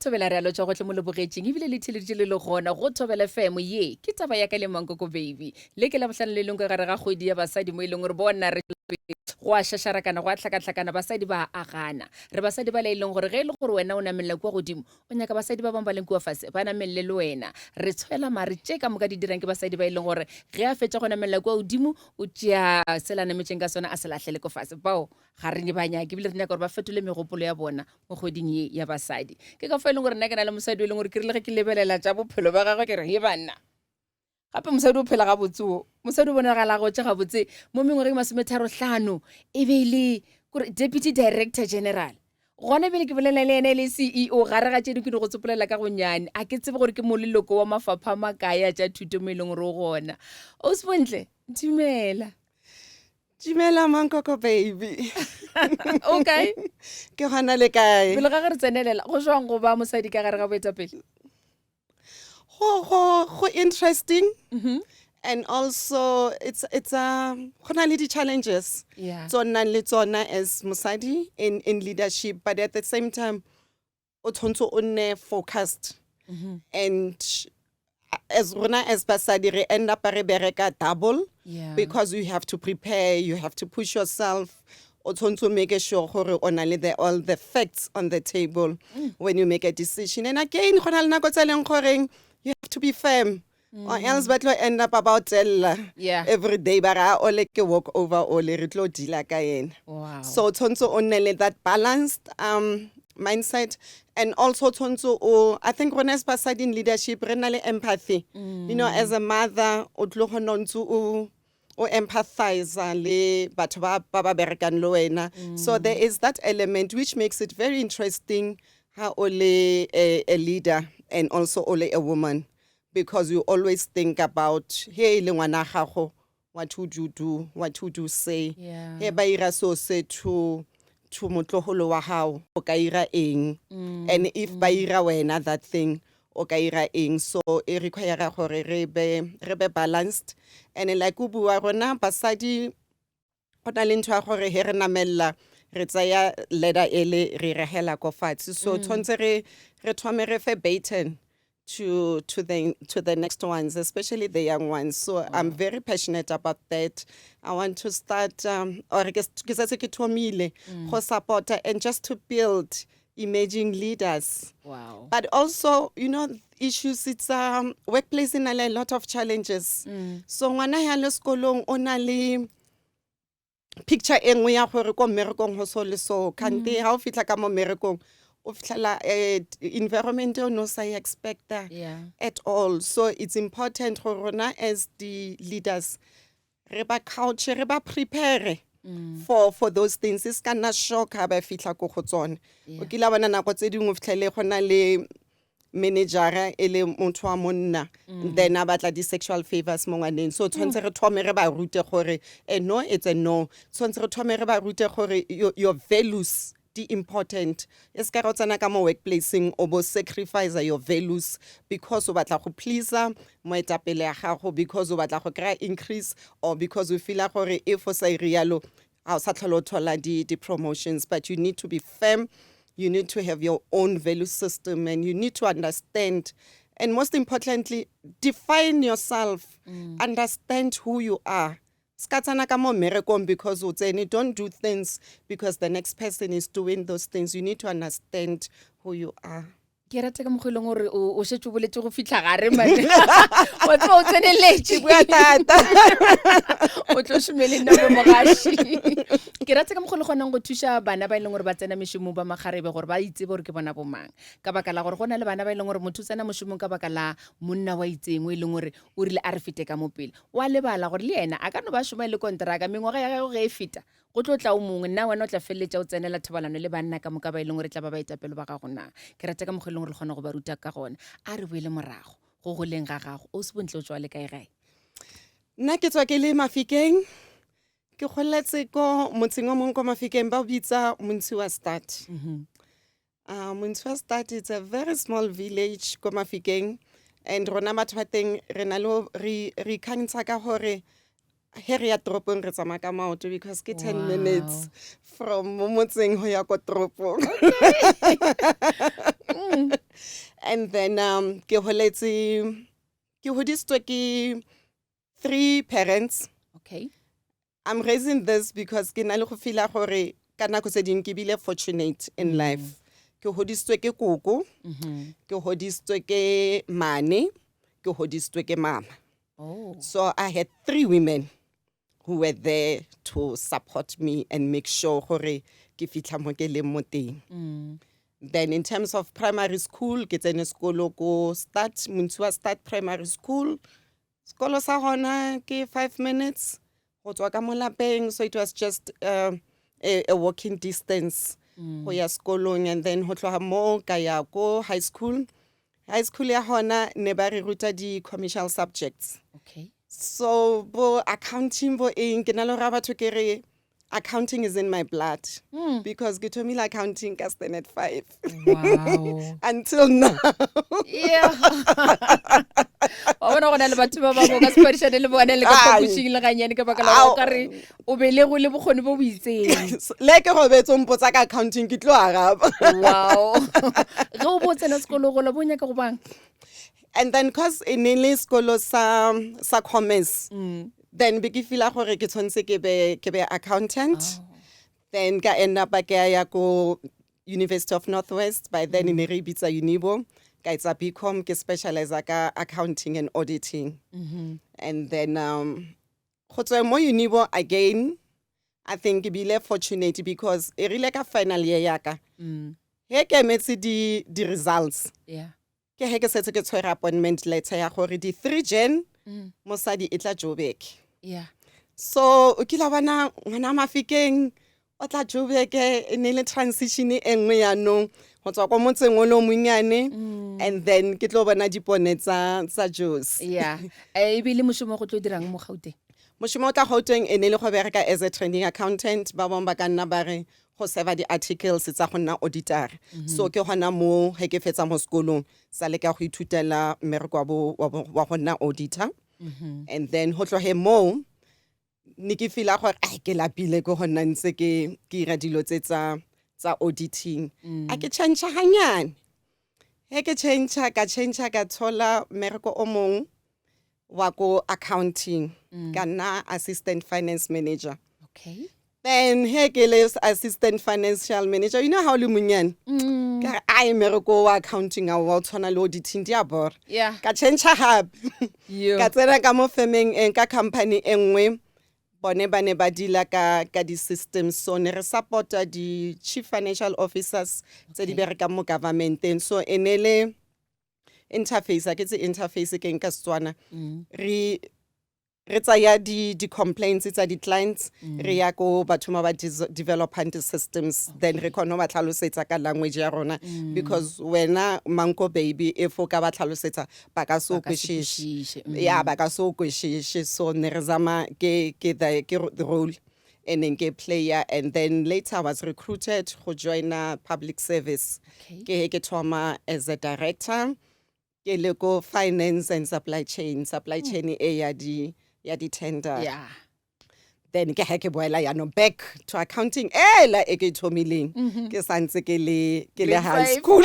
Thobela re a lotšwa gohle mo le bogetšeng ebile le theleditše le le gona go Thobela FM. Ye ke taba ya ka le Mankoko Baby. Le ke Labohlano le lengwe gare ga kgwedi ya basadi mo e leng gore bona re go a šašarakana go a hlakahlakana basadi ba a agana. Re basadi ba le e leng gore ge e le gore wena o namelela kua godimo o nyaka basadi ba bangwe ba leng kua fase ba namelele le wena. Re tshwela mare tše ka moka di dirang ke basadi ba e leng gore ge a fetša go namelela kua godimo o tšea sela nametšeng ka sona a se lahlele ko fase. Bao ga re ba nyake ebile re nyaka gore ba fetole megopolo ya bona mo kgweding ye ya basadi. Ke ka fao e leng gore nna ke na le mosadi o e leng gore ke rile ge ke lebelela tša bophelo ba gagwe ke re he banna gape mosadi o phela gabotse o mosadi o bonagala gotse gabotse mo mengwageng 35 e be e le kore deputy director general gona bjale ke bolela le yena e le CEO gare ga tše di ke di go tsopolela ka gonyane a ke tsebe gore ke moleloko wa mafapha a makae a tša thuto mo e leng gore o gona Osbontle dumela. Dumela Mankoko baby. O kae? Ke gona le kae? Pele ga ge re tsenelela, go jwang go ba mosadi ka gare ga boetapele? Go go go interesting. And also it's a go na le di challenges. Tso nnang le tsona as mosadi in leadership, but at the same time o tshwanetse o nne focused. And as rona as basadi re end up re bereka double because you have to prepare, you have to push yourself. O tshwanetse o make sure gore o na le the all the facts on the table when you make a decision. And again go na le nako tse leng goreng you have to be firm or else ba tlo end up about tella every day ba re a ole ke walk over ole re tlo deala ka yena. So tshwanetse o nne le that balanced mindset and also tshwanetse o, I think rona as basadi in leadership re na le empathy. As a mother o tlo kgona o ntse o o empathize le batho ba ba ba berekang le wena. So there is that element which makes it very interesting ha o le a leader and also o le a woman, because you always think about hey le ngwana gago, what would you do, what would you say? He ba ira so se to motlogolo wa hao, o ka ira eng? And if ba ira wena that thing, o ka ira eng? So e require gore re be balanced. And like o bua, rona basadi go na le ntho ya gore he re namella re tsaya ladder ele re regela ko fatshe, so tshwanetse re thome re fe baton to the next ones, especially the young ones. So I'm very passionate about that. I want to start or ke setse ke thomile go supporta and just to build emerging leaders. But also, issues, it's workplace e na le a lot of challenges. So ngwana ya le sekolong o na le picture e nngwe ya gore ko mmerekong go so le so, kante ha o fitlha ka mo mmerekong o fitlhela environment o no sa e expecta at all. So it's important gore rona as the leaders re ba culture, re ba prepare for those things, e se ka nna shock ha ba fitlha ko go tsone. O kile wa bona nako tse dingwe o fitlhele go na le managera e le motho wa monna, then a batla di-sexual favors mo ngwaneng. So tshwanetse re thome re ba rute gore a no, it's a no. Tshwanetse re thome re ba rute gore your values di important. E se ka re o tsena ka mo workplaceng o bo sacrifice your values because o batla go pleasa moetapele ya gago, because o batla go kry-a increase, or because o feela gore if o sa ire yalo ga o sa tlhole o thola di-promotions. But you need to be firm, you need to have your own value system, and you need to understand and, most importantly, define yourself, understand who you are. Ska tsena ka mo mmerekong because o tsene. Don't do things because the next person is doing those things. You need to understand who you are. Ke rata ka mokgwa e leng gore o šetše o boletse go fitlha gare mane wa tseba o tseneletše. Bua thata. O tlo šome le nna bo mogaši. Ke rata ka mokgwa le kgonang go thuša bana ba e leng gore ba tsena mešomong ba makgarebe gore ba itsebe gore ke bona bomang, ka baka la gore go na le bana ba e leng gore motho o tsena mošomong ka baka la monna wa itseng o e leng gore o rile a re fete ka mo pele, o a lebala gore le yena a ka no ba šoma e le konteraka, mengwaga ya gagwe ge e feta go tlo tla o mongwe. Nna wena o tla feleletša o tsenela thobalano le banna ka moka ba e leng gore e tla ba baetapele ba gago na? Ke rata ka mokgwa e leng gore le kgona go ba ruta ka gona. A re boele morago go goleng ga gago o se bontle, o tswa le kae gae? Nna ke tswa ke le Mafikeng, ke goletse ko motseng o mongwe ko Mafikeng ba o bitsa Montshiwa Start. Montshiwa Start, it's a very small village ko Mafikeng, and rona batho ba teng re na le re ikgantsha ka gore He re ya toropong re tsamaya ka maoto because ke 10 minutes from mo motseng go ya ko toropong. And then ke holetse ke hodisitswe ke three parents. I'm raising this because ke na le go feela gore ka nako tse dingwe ke bile fortunate in life. Ke hodisitswe ke koko, ke hodisitswe ke mane, ke hodisitswe ke mama. So I had three women who were there to support me and make sure gore ke fitlha mo ke leng mo teng. Then in terms of primary school, ke tsene sekolo ko Start, Montshiwa Start Primary School. Sekolo sa gona ke 5 minutes go tswa ka mo lapeng, so it was just a walking distance go ya sekolong. And then go tloga mo ka ya ko high school. High school ya gona ne ba re ruta di-commercial subjects. So bo accounting bo eng, ke na le gore batho ke re accounting is in my blood because ke thomile accounting ka standard 5 until now. Yeah. Wa bona go na le batho ba bangwe o ka se phadišane le bone le ka Ai. phapošing le ganyane ka baka la gore o Ao. ka re o belego le bokgoni bo bo itseng. Le ke robetse o mpotsa ka accounting ke tlo araba. Wow. Ge o bo o tsena sekolo gola bo o nyaka go bang? And then cause e ne le sekolo sa commerce, then be ke feela gore ke tshwanetse ke be accountant. Then ka end up ke ya ko University of Northwest, by then e ne re e bitsa Unibo, ka etsa BCom, ke specialize ka accounting and auditing. And then go tswa mo Unibo again, I think ke bile fortunate because e rile ka final year ya ka, he ke emetse di results, ke he ke setse ke tshwere appointment letter ya gore di 3 Jan mosadi e tla Joburg. So o kile wa bona ngwana Mafikeng o tla Joburg, e ne le transition e nngwe yaanong go tswa ko motseng o le o monnyane, and then ke tlo bona dipone tsa Jozi. Yeah. E be le mošomo go tlo dirang mo Gauteng? Mošomo o tla Gauteng e ne le go bereka as a training accountant. Ba bangwe ba ka nna ba re go serva di-articles tsa go nna auditor. So ke gona mo ge ke fetsa mo sekolong sa leka go ithutela mmereko wa go nna auditor. And then go tloge moo ne ke feela gore ai ke lapile ke go nna ntse ke ira dilo tse tsa auditing, a ke change hanyane. He ke change, ka change, ka thola mmereko o mong wa ko accounting, ka nna assistant finance manager. Then he ke le assistant financial manager, you know how le monyane, ka re ai mmereko wa accounting a wa o tshwana le auditing, di a bora. Ka change gape. Yo. Ka tsena ka mo firmeng e ka company e nngwe, bone ba ne ba deala ka di-systems, so ne re support-a di-chief financial officers tse di berekang mo governmenteng. So e ne le interface, a ke tse interface ke eng ka Setswana, re tsaya di-complaints tsa di-clients, re ya ko batho ba ba developang di-systems, then re kgone ho ba tlhalosetsa ka language ya rona, because wena manko baby if o ka ba tlhalosetsa ba ka se o Ba ka se kwešiše. Kwešiše. Ya, ba ka se o kwešiše. So ne re zama ke the role e neng ke player, and then later I was recruited go joina public service. Ke he ke thoma as a director, ke le ko finance and supply chain, supply chain e ya di tender. Then ke he ke boela yaanong back to accounting ela e ke e thomileng ke santse ke le Grade high five. school,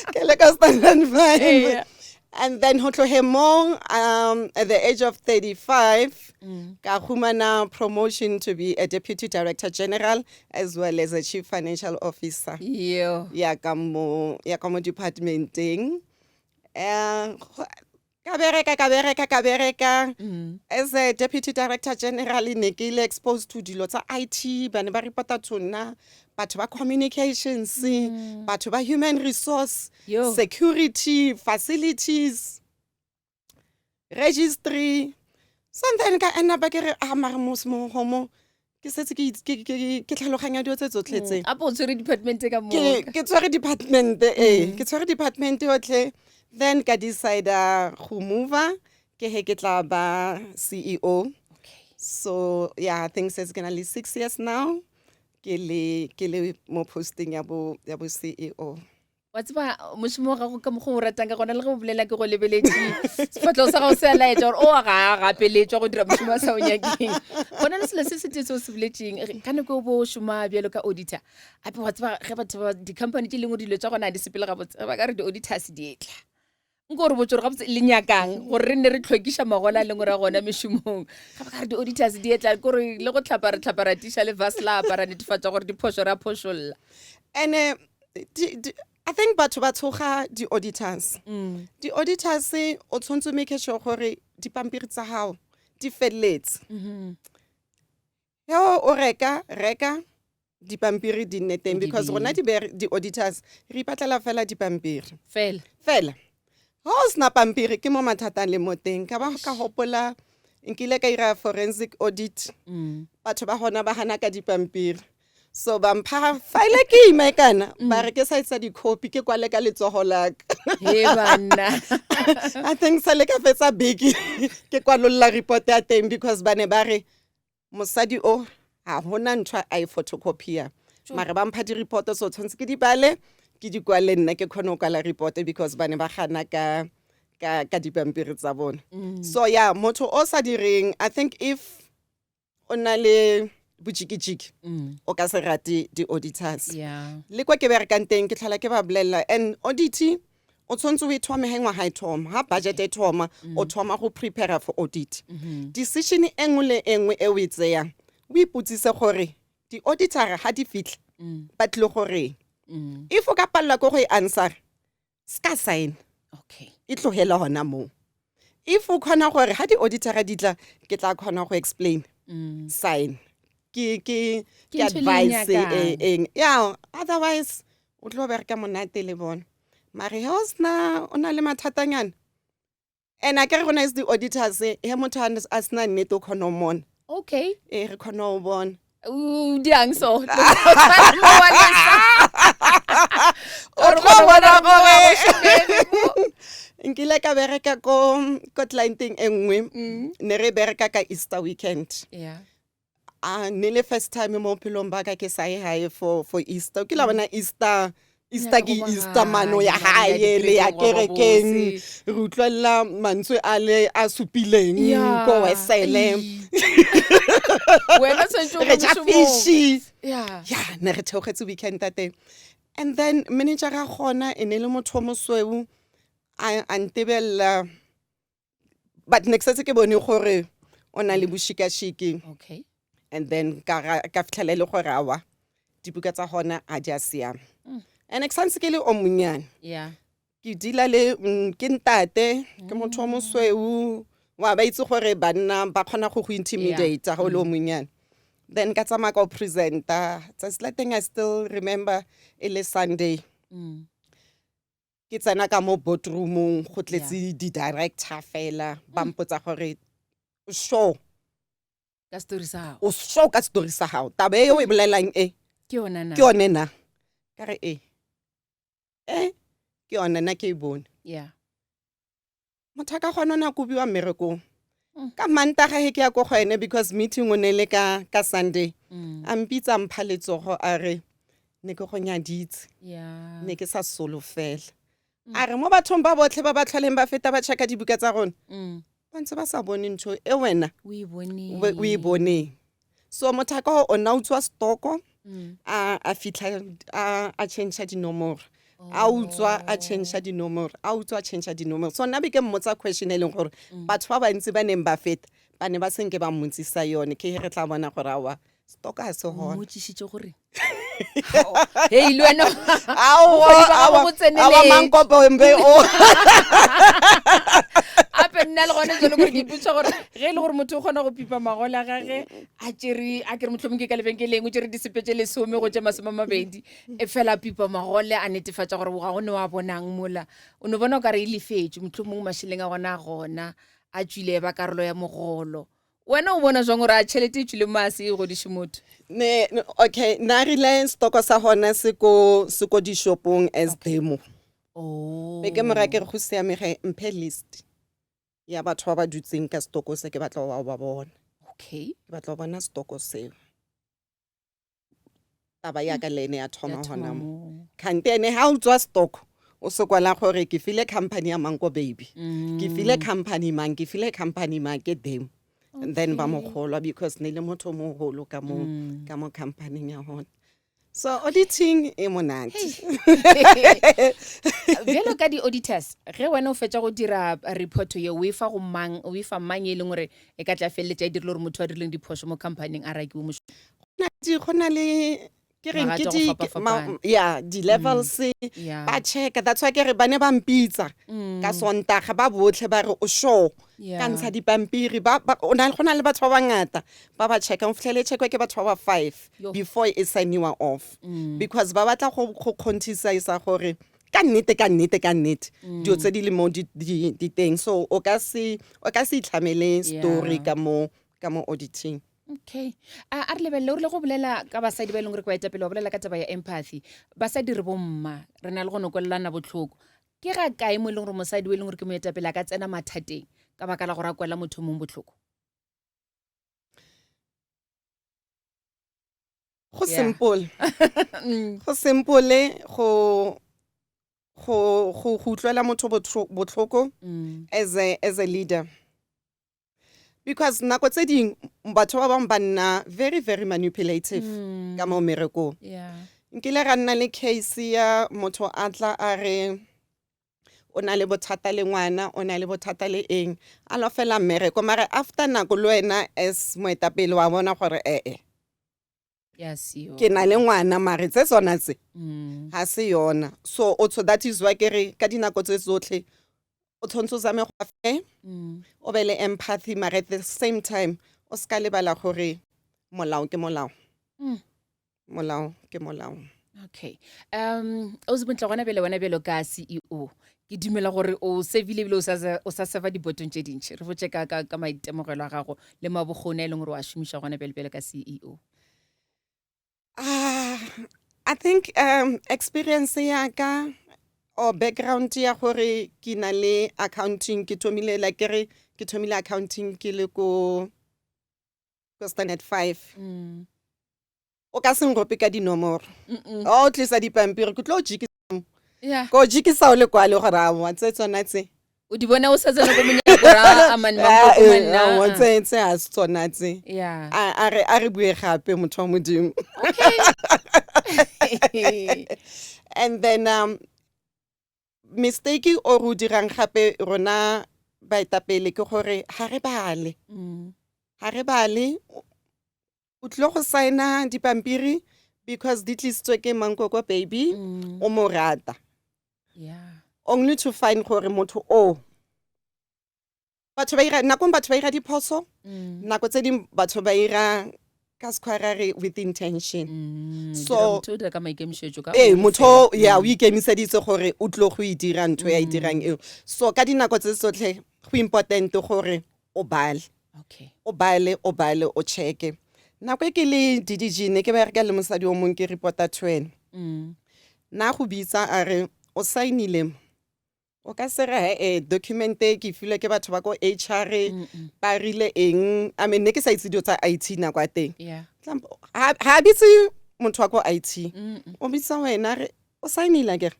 ke le ka standard 5. And then ho tlohe mo at the age of 35 ka humana promotion to be a deputy director general as well as a chief financial officer. Yo. Ya ka mo departmenteng. Ka bereka, ka bereka, ka bereka as a deputy director general. Ne ke ile exposed to dilo tsa IT, ba ne ba reporta to nna, batho ba communications, batho ba human resource, Yo. security, facilities, registry. So then ka end up ke re a mare mo mo ke setse ke tlhaloganya dilo tse tsotlhe tse. Apo o tshwere department ka Ke moka. Ke tshwere department e, ke tshwere department yotlhe. Then ka decide go mova, ke he ke tla ba CEO. So yeah, I think it's gonna be 6 years now ke le mo posting ya bo CEO. Wa tseba mošomo wa gago ka mokgwa o ratang ka gona le ge o bolela ke go lebeletše sefatlego sa gago se a laetša gore o ga a gapeletšwa go dira mošomo wa sa o nyakeng. Go na le selo se setee se o se boletšeng ka nako o bo o šoma bjalo ka auditor. Gape wa tseba ge batho ba di-company tše lengwe dilo tša gona ga di sepele gabotse ge ba ka re di-auditors di etla. Nko re botse gore gabotse le nyakang gore re nne re tlhwekiša magola a leng gore a gona mešomong. Ga ba ka re di-auditors di etla kore le go tlhapa re tlhapa ra tiša le vaslapa ra netefatša gore diphošo ra phošolla. Ene I think batho ba tshoga di-auditors. Mm. Di-auditors o tshwanetse make sure gore dipampiri tsa gago di feleletse. Mm -hmm. Yo o reka reka dipampiri di nne teng because rona di-auditors re ipatlela fela dipampiri. Fela. Fela. Ga o sena pampiri ke mo mathata le mo teng ka ba ka gopola nkile ka ira forensic audit mm. batho ba gona ba gana ka dipampiri so ba mpha file ke ima e kana mm. ba re ke sa etsa di-copy ke kwale ka letsogo laka banna i think sa le ka fetsa beke ke kwalolla report ya teng because ba ne ba re mosadi o ga gona ntho a e photocopia mare ba mpha di-report so tshwanetse ke di bale ke di kwale nna ke kgone go kwala report because ba ne ba gana ka ka ka dipampiri tsa bona mm. so yeah motho o sa direng i think if o na le bojikijiki mm. o ka se rate di-auditors yeah. le kwa ke berekang teng ke tlhola ke ba bolelela and audit o tshwanetse o e thome ge ngwaga e thoma ga budget e thoma mm. o thoma go prepare for audit mm -hmm. decision e nngwe le e nngwe e o e tseyang o ipotsise gore di-auditor ga di fitlha mm. ba tlile goreng mm. if o ka palelwa ke go e answer se ka sign okay e tlogele gona moo if o kgona gore ga di-auditora di tla ke tla kgona go explain mm. sign ke ke ke advice e eng yeah otherwise o tlo bereka monate le bona mare he o sena o na le mathatanyana and a ke re gona is di-auditors he motho a sena nnete o kgona o mona okay ee re kgona o bona o diang so o tlo bona gore nkile ka bereka ko ko clienteng e nngwe mm. ne re bereka ka easter weekend yeah a ne le first time mo bophelong ba ka ke sa ye gae for for easter ke la bona easter easter ke easter mano ya gae le ya kerekeng re utlwelela mantswe a le a supileng ko wesele wena tshwanetse re ja fishi ya ya ne re theogetse weekend ya teng and then manager ga gona e ne le motho o mosweu a ntebelela but ne ke setse ke bone gore o na le boshikashiki okay and then ka ka fitlhela e le gore awa dibuka tsa gona a di a siama mm. and ke santse ke le o monnyane yeah ke dila le mm, ke ntate ke motho o mosweu wa ba itse gore banna ba kgona go go intimidate ga o le o mm. monnyane then ka tsamaya ka o presenta tsatsi la teng i still remember e le sunday mm. Ke tsena ka mo boardroomong go tletse di-director fela ba mm. mpotsa gore o sure ka story sa gago o sure ka story sa gago taba e o e bolelang e ke yone na ke yone na ka re e e ke yone na ke e bone yeah motho a ka kgona na kobiwa mmerekong mm. ka mantaga he ke ya ko go ene because meeting o ne le ka ka sunday mm. a mpitsa mpha letsogo a re ne ke go nyaditse yeah. ne ke sa solofela mm. a re mo bathong ba botlhe ba ba tlholeng ba feta ba checka dibuka tsa rona mm. ba ntse ba sa bone ntho e wena o e boneng so motho a ka o na utswa stoko mm. a a fitlha a a change dinomoro a utswa a change dinomoro a utswa a change dinomoro so nna be ke mmotsa question e leng gore mm. batho ba bantsi ba neng ba feta ba ne ba senke ba mmotsisa yone ke re tla bona gore awa stoko a se gona mmotsisitse gore hei le wena awa mankopo mbe o ape nna le gone jalo gore ke ipotsa gore ge e le gore motho o kgona go pipa magola gage a tsere a kere motlhomong ke ka lebenkeleng o tsere disepe tse lesome go tse masome a mabedi e fela a pipa magole a netefatsa gore ga go ne wa bonang mola o ne bona o ka re e lefetse motlhomong mašeleng a gona a gona a tswile ba karolo ya mogolo Wena o bona jwang gore a tšhelete e tšwile mo a se e godiše motho? Ne, okay, nna rile stoko sa gona se ko se ko dishopong as okay. demo. Oh. Be ke mora ke re go siame ge mphe list ya batho ba ba dutseng ka stoko se ke batla go ba bona. Okay. Ke batla go bona stoko seo. Taba ya ka le ene ya thoma Ya thoma gona mo. moo. Kgante ene ha o tswa stock o sokola gore ke file company ya Manko Baby. Ke file company mang, ke file company mang ke them. And then ba mo kgolwa because ne le motho o moholo ka mo ka mo company ya hona. So auditing e monate. Bjalo ka di-auditors, ge wena o fetša go dira report ye, o e fa go mang, o e fa mang e leng gore e ka tla feleletša e dirile gore motho a dirileng diphošo mo companyng a rakiwe mošomo? Go na le ke reng ke Magato a go di fapafapana. ya di-levels Yeah. ba checka. That's why ke re ba ne ba mpitsa ka Sontaga ba botlhe ba re o sure ka Yeah. ntsha dipampiri ba ba- o na go na le batho ba bangata ba ba checkang, o fitlhele e checkwa ke batho ba ba 5 Yo. before e signiwa off because ba batla go go kgonthisisa gore ka nnete ka nnete ka nnete dilo tse di le mo di di di teng. So o ka se o ka se itlhamele story Yeah. ka mo ka mo auditing. Okay. A a re lebelele, o rile go bolela ka basadi ba e leng gore ke baetapele, wa bolela ka taba ya empathy. Basadi re bomma, re na le go no kwelelana bohloko. Ke ga kae mo e leng gore mosadi o e leng gore ke moetapele a ka tsena mathateng ka baka la gore a kwela motho o mongwe bohloko? Go Yeah. simple. Go simple go go go go utlwela motho botlhoko as a leader. Because nako tse ding batho ba bangwe ba nna very very manipulative ka mo mmerekong. Nkile ra nna le case ya motho a tla a re o na le bothata le ngwana, o na le bothata le eng, a lo fela mmereko mare after nako le wena as moetapele wa bona gore ee Ya seo. Ke na le ngwana mare tse tsona tse ga se yona. So o that is why ke re ka dinako tse tsotlhe o tshwanetse o zame go fair, o be le empathy mare at the same time o ska lebala gore molao ke molao. Molao ke molao. Okay. O se bontle gona bjale wena bjalo ka CEO. Ke dumela gore o servile ebile o sa o sa serva dibotong tše dintši. Re botše ka ka ka maitemogelo a gago le mabokgoni a e leng gore wa šomiša gona bjale bjalo ka CEO. Ah, I think experience ya ka or background ya gore ke na le accounting, ke thomile like ke re ke thomile accounting ke le ko ko standard 5. O ka se nrope ka dinomoro. O tlisa dipampiri ke tlo jikisa. Yeah. Ko jikisa o le kwale gore a wa tse tsona tse. O di bona o sa tsena ko monyako ra a man Ah, mankoko eh, man aowa, na. tse tse a se tsona tse. Yeah. A re bue gape motho wa Modimo. Okay. And then mistake o re o dirang gape rona baetapele ke gore ha re bale. Ha re bale, o tlile go signa dipampiri because di tlisitswe ke Mankoko Baby, o mo rata. Only to find gore motho o batho ba ira nakong batho ba ira diphoso, nako tse ding batho ba ira ka sekgwa ra re with intention. So motho o dira ka maikemišetšo ka ee boomo motho fela. Ya o ikemiseditse gore o tlo go e dira ntho ya e dirang eo. So ka dinako tse tsotlhe go important gore o bale. O bale, o bale, o checke. Nako e ke le DDG ne ke bereka le mosadi o mongwe ke reporta to ene. Na go bitsa a re o signile mo. O ka se re he document e ke filwe ke batho ba ko HR ba rile eng. I mean ne ke sa itse dilo tsa IT nako ya teng. Ha bitse motho wa ko IT. O bitsa wena re o signile akere.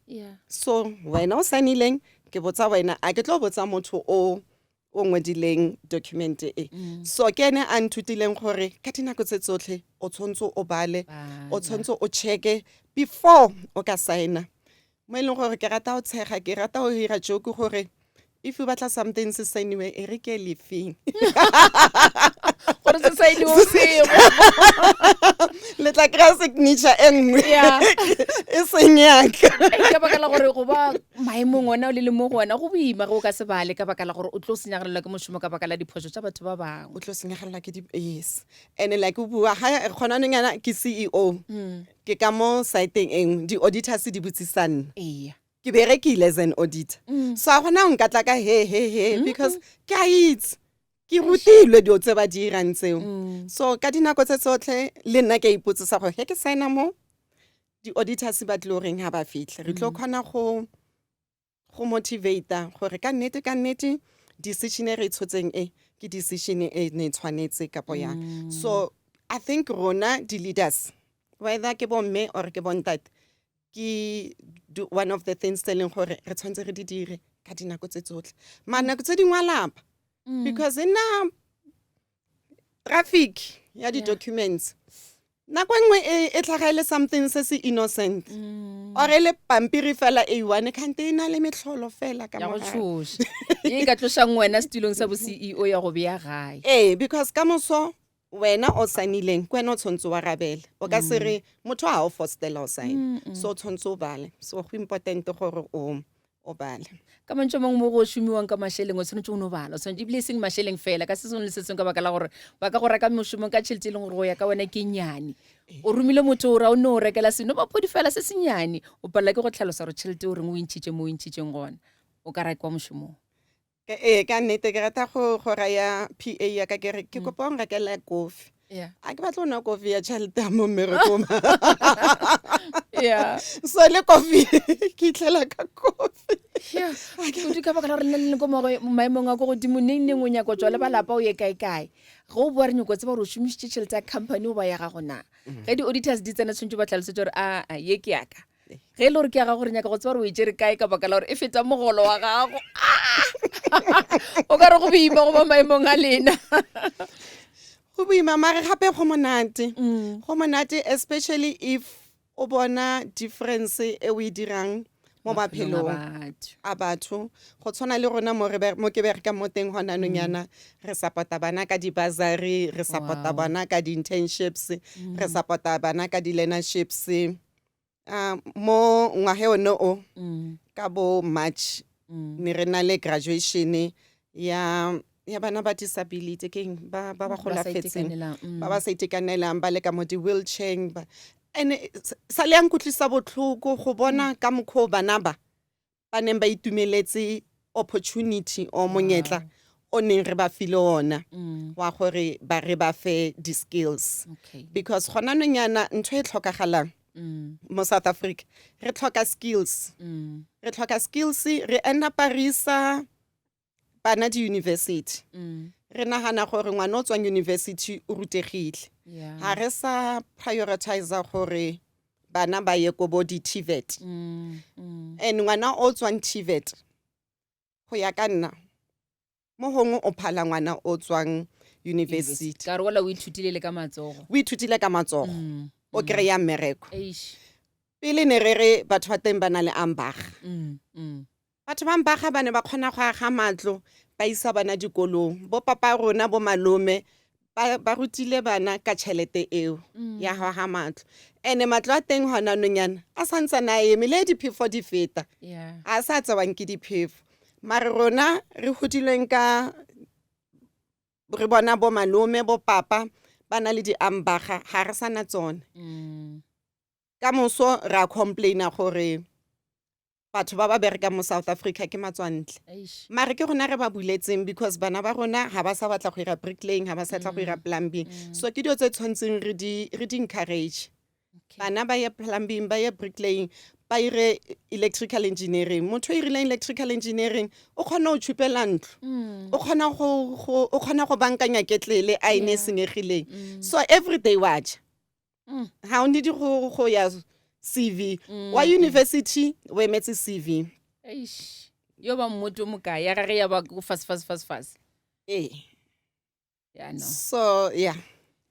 So wena o signileng ke botsa wena, a ke tlo botsa motho o o ngwadileng document e. So ke ene a nthutileng gore ka dinako tse tsotlhe o tshwanetse o bale, o Bala. tshwanetse o checke before o ka signa. Mo e leng gore ke rata go tshega, ke rata go dira joke gore if o batla something se signiwe e re ke lefeng. Gore se signiwe sengwe. Le tla kry-a signature e nngwe. E seng yaka. Ei, ka baka la gore go ba maemong ona o le le mo go ona go boima ge o ka se bale ka baka la gore o tlo senyagalelwa ke mošomo ka baka la diphošo tša batho ba bangwe. O tlo senyagalelwa ke di, yes. And like o bua ga gona nong yana ke CEO. Ke ka mo siteng e nngwe di-auditors di botsisa nna. Eya. Ke berekile as an auditor. So a gona nka tla ka he he he because ke a itse. Ke rutilwe dilo tse ba di dirang tseo. So ka dinako tse tsotlhe le nna ke a ipotsisa gore ge ke signa mo di-auditors ba tlilo reng ha ba fitlhe. Re tlo kgona go go motivate gore ka nnete ka nnete decision e re e tshotseng e ke decision e ne e tshwanetse kapo yang. So I think rona di-leaders Whether ke bomme or ke bontate, ke one of the things tse e leng gore re tshwanetse re di dire ka dinako tse tsotlhe. Mara nako tse dingwe a lapa because e nna traffic ya di-documents. Nako e nngwe e, e tlhaga e le something se se innocent or e le pampiri fela e one kgante e na le metlholo fela ka ya go mogare. tshoša ye e ka tlošang wena setulong sa bo ceo ya go bea gae Ee, because ka moso wena o saenileng ke wena o tshwanetse o arabele o ka se re motho ga o fostela o saene so o tshwanetse o bale so go important gore o o bale ka mantšu a mangwe mo go šomiwang ka mašeleng o tshwanetse o no bala o tshwanetse ebile e seng mašeleng fela ka se sengwe le se sengwe ka baka la gore ba ka go reka mošomong ka tšhelete e leng gore go ya ka wena ke nnyane o romile motho o ra o ne o rekela seno mapodi fela se sennyane o palela ke go tlhalosa gore tšhelete o reng o e ntšhitše mo o e ntšhitšeng gona o ka rekwa mošomong Ee, ka nnete ke rata go go raya PA ya ka ke re ke kopa o nrekela kofi. Yeah. A ke batla go nwa kofi ya tšhelete ya mo mmerekong. Yeah. So le kofi ke itlhela ka kofi. Yeah. Kudu ka baka la gore nna le ko maemong a ko godimo neng neng o nyaka go tswa le ba lapa o ye kae kae. Ge o boa re nyako tseba gore o šomišitše tšhelete ya company goba ya gago na. Ge di-auditors di tsena tshwanetse ba tlhalosetse gore aa ye ke yaka. Ge e le gore ke ya gago re nyaka go tseba gore o e tšere kae ka baka la gore e feta mogolo wa gago. O ka re go boima go ba maemong a lena. Go boima mare gape go monate. Go monate especially if o bona difference e o e dirang mo maphelong a batho. Go tshwana le rona mo re mo ke berekang mo teng gona anong yana re support-a bana ka di-bursary, re support-a bana ka di-internships, re support-a bana ka di-learnerships. Mo ngwageng one o ka bo March ne re na le graduation ya ya bana ba disability ke eng ba ba ba golafetseng ba ba sa itekanelang ba le ka mo di-wheelchair ba and sa le ya nkutlwisa botlhoko go bona ka mokgwa o bana ba ba neng ba itumeletse opportunity or monyetla o neng re ba file ona wa gore ba re ba fe di-skills because gona nong yana ntho e tlhokagalang mo South Africa re tlhoka skills re tlhoka skills re end up re isa bana di-university re nagana gore ngwana o tswang university o rutegile ga re sa prioritize gore bana ba ye ko bo di-TVET and ngwana o tswang TVET go ya ka nna mo gongwe o phala ngwana o tswang university ka re ola o ithutile le ka matsogo o ithutile ka matsogo o kry-a mmereko pele ne re re batho ba teng ba na le ambaga Batho ba Mpaga ba ne ba kgona go aga matlo ba isa bana dikolong. Bo papa rona bo malome ba, ba rutile bana ka tšhelete eo ya go aga matlo. Ene matlo a teng gona anong yana a santsane a eme le diphefo di feta a sa tsewang ke diphefo. Mare rona re godileng ka re bona bo malome bo papa ba na le diambaga ga re sa na tsone. Ka moso re a complaina gore batho ba ba berekang mo South Africa ke matswantle mare ke rona re ba buletseng because bana ba rona ga ba sa batla go ira bricklaying ga ba sa tla go ira plumbing so ke dilo tse tshwanetseng re di re di encourage bana ba ye plumbing ba ye bricklaying ba ire electrical engineering motho o irileng electrical engineering o kgona go tšhupela ntlo o kgona go go o kgona go bankanya ketlele a e ne e senyegileng so every day wa ja ga o need go go ya CV wa university o emetse CV Eish. yo ba mmoto mokae ya gage ya ba ko fase fase fase fase ee ya no so yeah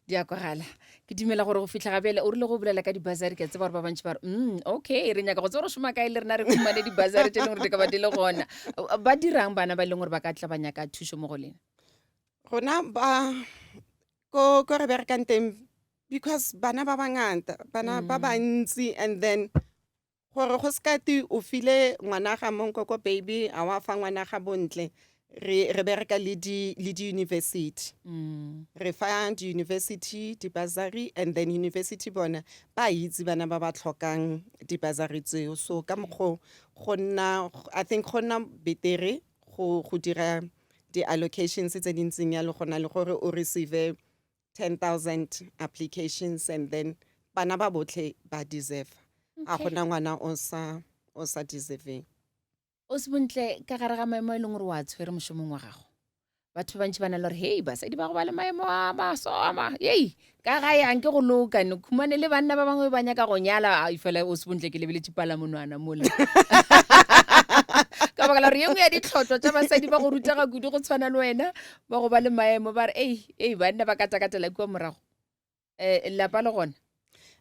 di a kwagala ke dumela gore go fitlha ga bjale o rile go bolela ka di-bursary ke a tseba gore ba bantši ba re okay re nyaka go tseba gore šoma kae le rena re humane di-bursary tse e leng gore di ka ba di le gona ba dirang bana ba e leng gore ba ka tla ba nyaka thušo mo go lena rona ba ko ko re berekang teng because bana ba bangata bana ba bantsi and then gore go seka te o file ngwana ga monkoko baby a wa fa ngwana ga bontle re re bereka le di le di-university re fa di-university di-bursary and then university bona ba itse bana ba ba tlhokang di-bursary tseo so ka mokgwa go nna i think go nna betere go go dira di-allocations tse di ntseng yalo go na le gore o receive 10,000 applications and then bana ba botlhe ba deserve a gona ngwana o sa o sa deserveng O se bontle ka gare ga maemo a e leng gore wa tshwere mošomong wa gago. Batho ba bantši ba na le gore hei, basadi ba go ba le maemo a maso a ma hei, ka gae a nke go loka ne khumane le banna ba bangwe ba nyaka go nyala. Ai, fela o se bontle ke lebeletše palamonwana mola ka baka la gore ye nngwe ya ditlhotlo tša basadi ba go rutega kudu go tshwana le wena ba go ba le maemo ba re ei ei, banna ba katakatela kua morago. Um lapa le gona?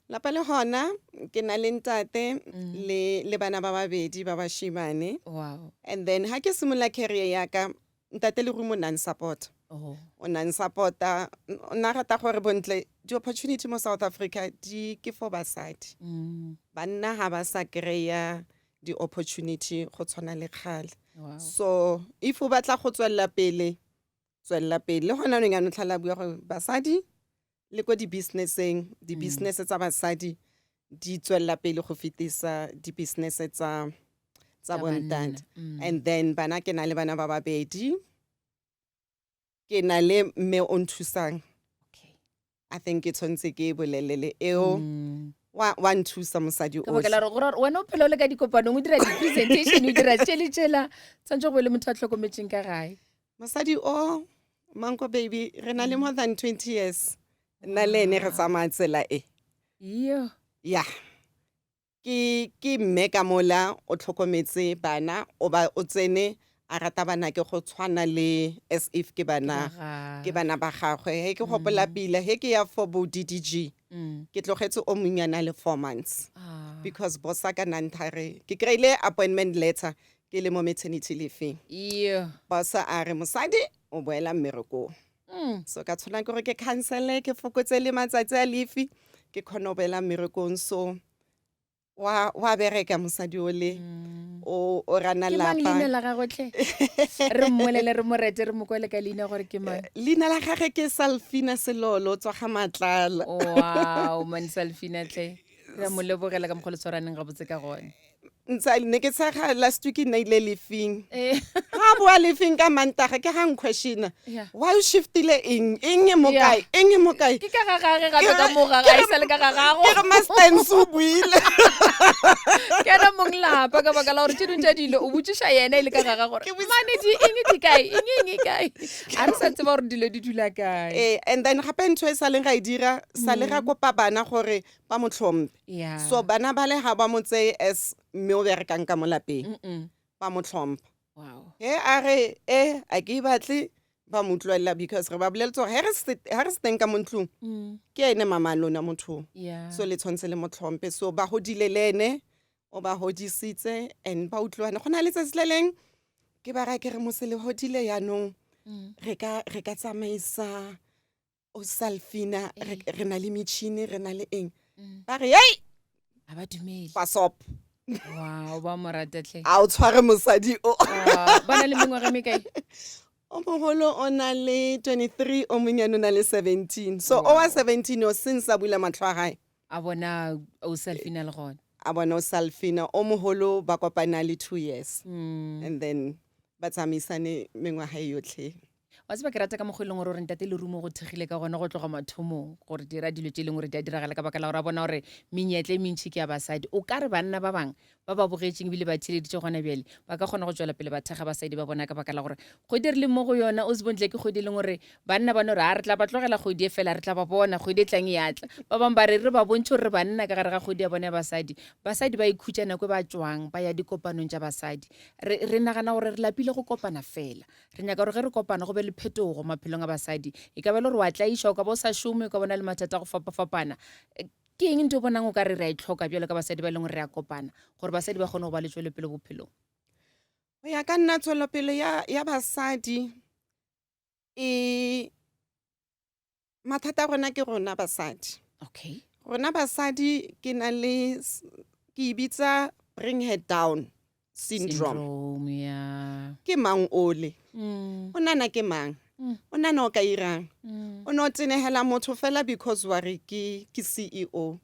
Lapa le gona, ke na le ntate le le bana ba babedi ba bashimane. Wow. And then ha ke simolola career ya ka, ntate Lerumo o na nsupport. Oh. O na nsupporta, o na rata gore bontle di-opportunity mo South Africa di ke for basadi. Banna ha ba sa kry-a di-opportunity go tshwana le kgale. Wow. So if o batla go tswelela pele, tswelela pele. Le gona nong ya tlhala bua gore basadi le ko di-businesseng, di-business tsa basadi di tswelela pele go fetisa di-business tsa Tsa bontate. banna. And then bana, ke na le bana ba babedi, ke na le mme o nthusang. I think ke tshwanetse ke e bolelele eo. Wa nthusa mosadi. Ka baka la gore wena o phela o le ka dikopanong, o dira di-presentation, o dira tšele tšela, tshwanetse go be le motho a tlhokometseng ka gae. Mosadi o, Manko baby, re na le more than 20 years nna le ene re tsamaya tsela e. Yo. Ya, ke mme ka mola o tlhokometse bana, o ba o tsene a rata bana ke go tshwana le as if ke bana ke bana ba gagwe. He ke gopola pila he ke ya for bo DDG, ke tlogetse o monnyane le 4 months because boss ka nanthare ke kry-ile appointment letter ke le mo maternity leave. Yo. Boss a re mosadi o boela mmerekong. So ka tshwana ke gore ke cancele, ke fokotse le matsatsi a leave, ke kgone go boela mmerekong. So wa bereka mosadi o le o rana Ke mang lapa. leina la gagwe tlhe? Re mmolele, re mo rete, re mo kwele ka leina gore ke mang. Leina la gagwe ke Salfina Selolo, o tswa ga Matlala. Wow, man, Salfina tlhe. Re a mo lebogela ka mokgwa le tshwaraneng gabotse ka gone. Ntsa ne ke tshega last week nna ile lefing. Eh. Ha boa lefing ka Mantaga ke ga nquestiona. Why o shiftile eng? Eng e mo kae? Eng e mo kae? Ke ka ga gage gape ka mo ga gae, sa le ka ga gago. Ke re Mastens o buile. Ke ena mong lapa ka baka la gore tše dingwe tša dilo o botšiša yena e le ka ga ga gore mane di eng di kae, eng eng e kae. A re sa tseba gore dilo di dula kae. Eh, and then gape ntho e sa leng ga e dira, sa le ga kopa bana gore ba mo tlhomphe. So bana ba le ga ba mo tseye as mme o berekang ka mo lapeng. Ba mo tlhompha. Wow. He a re e a ke e batle, ba mo utlwelela because re ba boleletse gore he re se teng ka mo ntlong, ke ene mama a lona motho. So le tshwanetse le mo tlhomphe. So ba godile le ene, o ba godisitse and ba utlwana. Go na le tsatsi le leng ke ba raya ke re mose le godile yaanong, re ka tsamaisa o Salfina, re na le metšhini, re na le eng. Ba re hei, ga ba dumele. Pasop. Wow, ba mo rata tlhe. A o tshware mosadi o. Wow, ba na le mengwaga e mekae? O mogolo o na le 23, o monnyane o na le 17. So o wa 17 o since a bula matlho a gae, a bona o Salfina le gona. A bona o Salfina. O mogolo ba kopana le 2 years. And then ba tsamaisane mengwaga e yotlhe. Wa tseba ke rata ka mokgwa e leng gore gore ntate Lerumo go thekgile ka gona go tloga mathomong gore dira dilo tše e leng gore di a diragala ka baka la gore a bona gore menyetla e mentšhi ke ya basadi. O ka re banna ba bangwe ba ba bogetšeng ebile ba theeleditše gona bjale ba ka kgona go tšwela pele ba thekga basadi ba bona ka baka la gore kgwedi re leng mo go yona o se bontle ke kgwedi e leng gore banna ba no re a re tla ba tlogela kgwedi e fela, re tla ba bona kgwedi e tlang e atla. Ba bangwe ba re re ba bontšhe gore re banna ka gare ga kgwedi ya bona ya basadi. Basadi ba ikhutša nako e ba tšwang ba ya dikopanong tša basadi. Re nagana gore re lapile go kopana fela. Re nyaka gore ge re kopana go be le phetogo maphelong a basadi. E ka ba e le gore wa tlaišwa, o ka ba o sa šome, o ka bona le mathata a go fapafapana. Ke eng ntho o bonang o ka re re a e tlhoka bjalo ka basadi ba e leng gore re a kopana gore basadi ba kgone go ba le tšwelopele bophelong? Go ya ka nna, tswelopele ya basadi e mathata a rona ke rona basadi. Okay. Rona basadi ke na le ke e bitsa bring her down syndrome. Syndrome, yeah. Ke mang ole? O nana ke mang? O nana o ka irang? O no tenegela motho fela because wa re ke CEO. O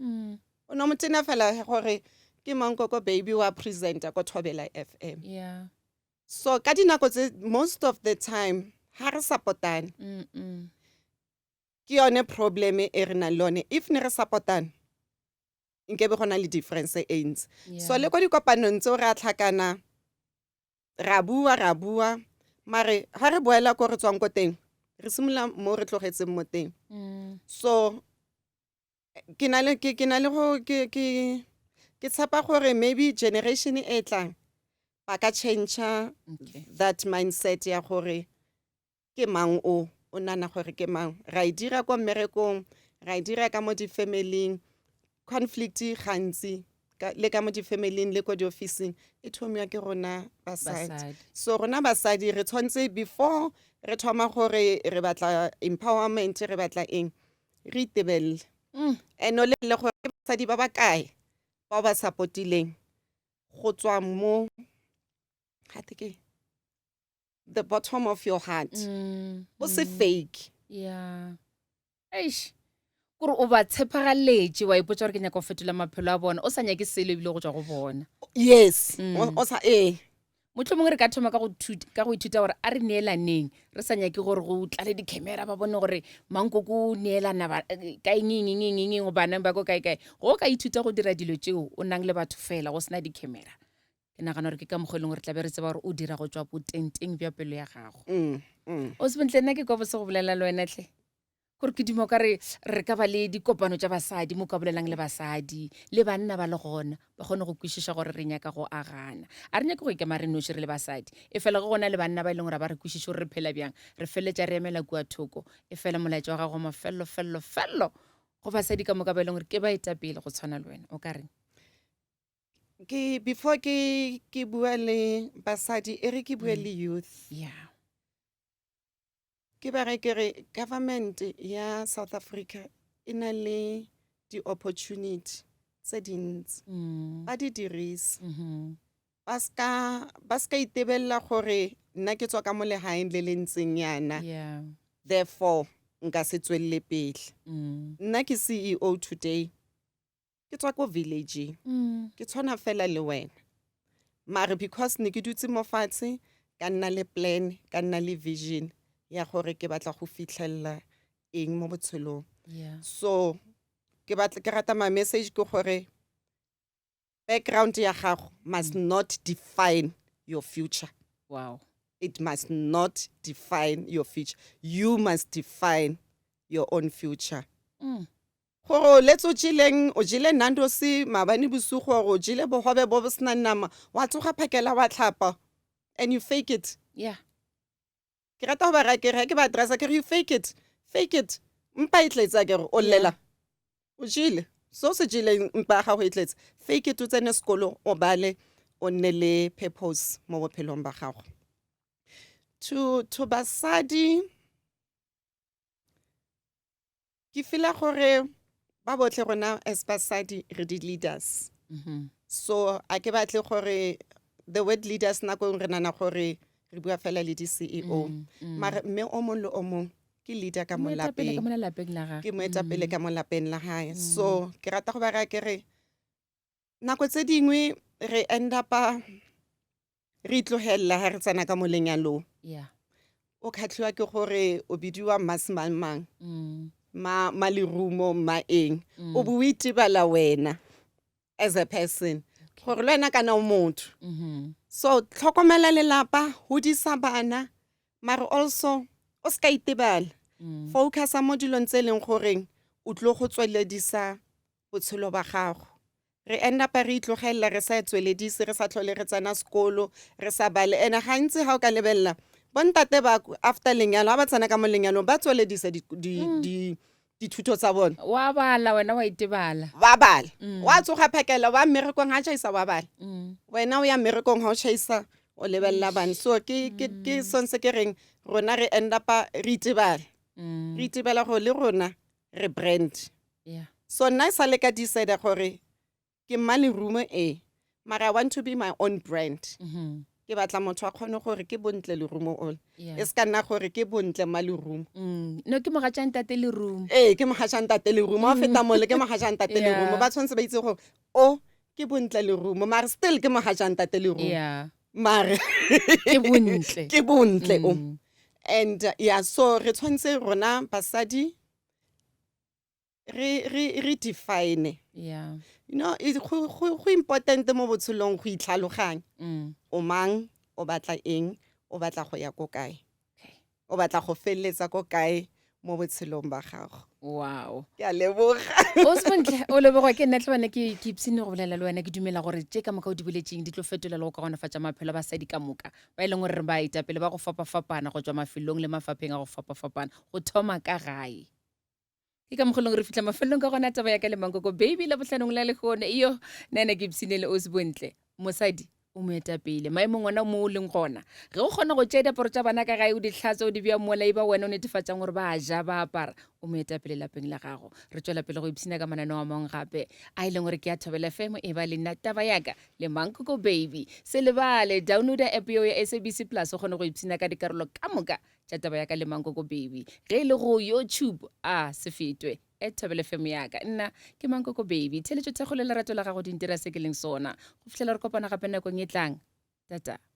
no mo tena fela gore ke mang koko baby wa presenter ko Thobela FM. Yeah. So ka dinako tse most of the time ha re supportane. Ke yone problem e re nang le yone. If ne re supportane, nkebe go na le difference e ntsi. So le ko dikopanong tseo re a tlhakana, ra bua, ra bua. Mare ga re boela ko re tswang ko teng, re simolola mo re tlogetseng mo teng. So ke na le ke na le go ke ke ke tshepa gore maybe generation e tlang ba ka change that mindset ya gore ke mang o o nana gore ke mang ra e dira ko mmerekong ra e dira ka mo di-family-ing conflict gantsi le ka mo di-family-ing le ko di-officing e thomiwa ke rona basadi so rona basadi re tshwanetse before re thoma gore re batla empowerment re batla eng re itebelele and o lebelele gore ke basadi ba ba kae ba ba supportileng go tswa mo gate ke the bottom of your heart o se fake yeah eish kore o ba tshepagaletše wa ipotsa gore ke nyaka go fetola maphelo a bona o sa nyake selo ebile go tswa go bona yes o sa ee Mohlomongwe re ka thoma ka go ka go ithuta gore a re neelaneng re sa nyake gore go tlale di-camera ba bone gore mankoko o neelana ka eng eng eng eng eng bana ba ko kae kae. Go ka ithuta go dira dilo tšeo o nang le batho fela go sena di-camera. Ke nagana gore ke ka mokgwa e leng gore tla be re tseba gore o dira go tswa botengteng bja pelo ya gago. O Sebontle nna ke kwa bose go bolela le wena hle. Gore ke duma o ka re re ka ba le dikopano tša basadi mo ka bolelang le basadi le banna ba le gona ba kgone go kwešiša gore re nyaka go agana. A re nyake go ikema re noši re le basadi. Efela ge go na le banna ba e leng gore ga ba re kwešiše gore re phela bjang, re feleletša re emela kua thoko. Efela molaetša wa gago wa mafelelo fello fello go basadi ka moka ba e leng gore ke baetapele go tshwana le wena o ka reng? Ke before ke ke bua le basadi e re ke bue le youth. Yeah. Ke ba re ke re government ya South Africa e na le di-opportunity tse dintsi ba di dirise ba ska ba ska itebelela gore nna ke tswa ka mo legaeng le le ntseng yana therefore nka se tswelele pele nna ke CEO today ke tswa ko villageng mm. ke tshwana fela le wena mare because ne ke dutse mo fatshe ka nna le plan ka nna le vision ya gore ke batla go fitlhelela eng mo botshelong yeah. so ke batla ke rata my message ke gore background ya gago must mm. not define your future wow it must not define your future you must define your own future mm. Gore o letse o jeleng, o jele Nando's maabane bosigo or o jele bogobe bo bo senang nama, wa tsoga phakela wa tlhapa and you fake it. Yeah. Ke rata go ba raya ke re ke ba addressa ke re you fake it, fake it. Mpa e tletse akere o llela. O jele. Se o se jeleng mpa ya gago e tletse. Fake it o tsene sekolo o bale o nne le purpose mo bophelong ba gago. To to basadi Ke feela gore ba botlhe rona as basadi re di-leaders. So a ke batle gore the word leaders nako e re nana gore re bua fela le di-CEO. Mare mme o mong le o mong ke leader ka mo Moetapele ka lapeng. mo lelapeng la gagwe. Ke moetapele ka mo lapeng la hae. So ke rata go ba raya ke re nako tse dingwe re end up-a re itlogelela ga re tsena ka mo lenyalong. Yeah. O kgatlhiwa ke gore o bidiwa mma semang-mang, ma ma lerumo, mma eng. O bo o itebala wena as a person gore le wena kana o motho. So tlhokomela lelapa, godisa bana, mare also o se ka itebala. Focusa mo dilong tse e leng goreng o tlo go tsweledisa botshelo ba gago. Re end up re itlogelela re sa tsweledise, re sa tlhole re tsena sekolo, re sa bale. And-e gantsi ga o ka lebelela, bontate ba after lenyalo, ga ba tsena ka mo lenyalong ba tsweledisa dithuto tsa bone. Wa bala wena wa itebala. Wa bala. Wa tsoga phakela wa mmerekong ga tšhaisa wa bala. Wena o ya mmerekong ga o tšhaisa o lebelela bana. So ke ke ke sone se ke reng rona re end up re itebala. Re itebala gore le rona re brand. Yeah. So nna e sale ka decide gore ke mma lerumo e mara I want to be my own brand. Ke batla motho a kgone gore ke bontle lerumo ole. Yeah. E se ka nna gore ke bontle mma lerumo. No ke mogatša ntate lerumo. Ee, ke mogatša ntate lerumo. Wa feta mole ke mogatša ntate lerumo. Yeah. Ba tshwanetse ba itse gore o ke bontle lerumo mare still ke mogatša ntate lerumo. Yeah. Mare Ke bontle. Ke bontle o. And yeah, so re tshwanetse rona basadi re re re define yeah you know it, go go go important mo botshelong go itlhaloganya o mang o batla eng o batla go ya ko kae o batla go feleletsa ko kae mo botshelong ba gago wow ke a leboga o sebontle o lebogwa ke nna tlebane ke ke ipsene go bolela le wena ke dumela gore tše ka moka o di boletseng di tlo fetola le go kaonefatša maphelo a basadi ka moka ba e leng gore re baetapele ba go fapafapana go tšwa mafelong le mafapheng a go fapafapana go thoma ka gae Ke ka mokgolong re fihla mafelelong ka gona taba ya ka le mankoko baby la bohlanong la lehono iyo nna ke ipshine le osi bontle mosadi o moetapele maemong ona mo o leng gona ge o kgona go tšea diaparo tša bana ka gae o di hlatswa o di bea mola e ba wena o netefatšang gore ba ja ba apara o moetapele lapeng la gago re tšwela pele go ipshina ka mananeo a mangwe gape a e leng gore ke ya thobela fm e ba le nna taba yaka le mankoko baby se lebale downloada app yeo ya sabc plus o kgone go ipshina ka dikarolo ka moka tša taba ya ka le mankoko baby ge e le go youtube a se fetwe e thobele fm yaka nna ke mankoko baby theletšo thekgo le lerato la gago di ntira se ke leng sona go fihlela re kopana gape nakong e tlang tata.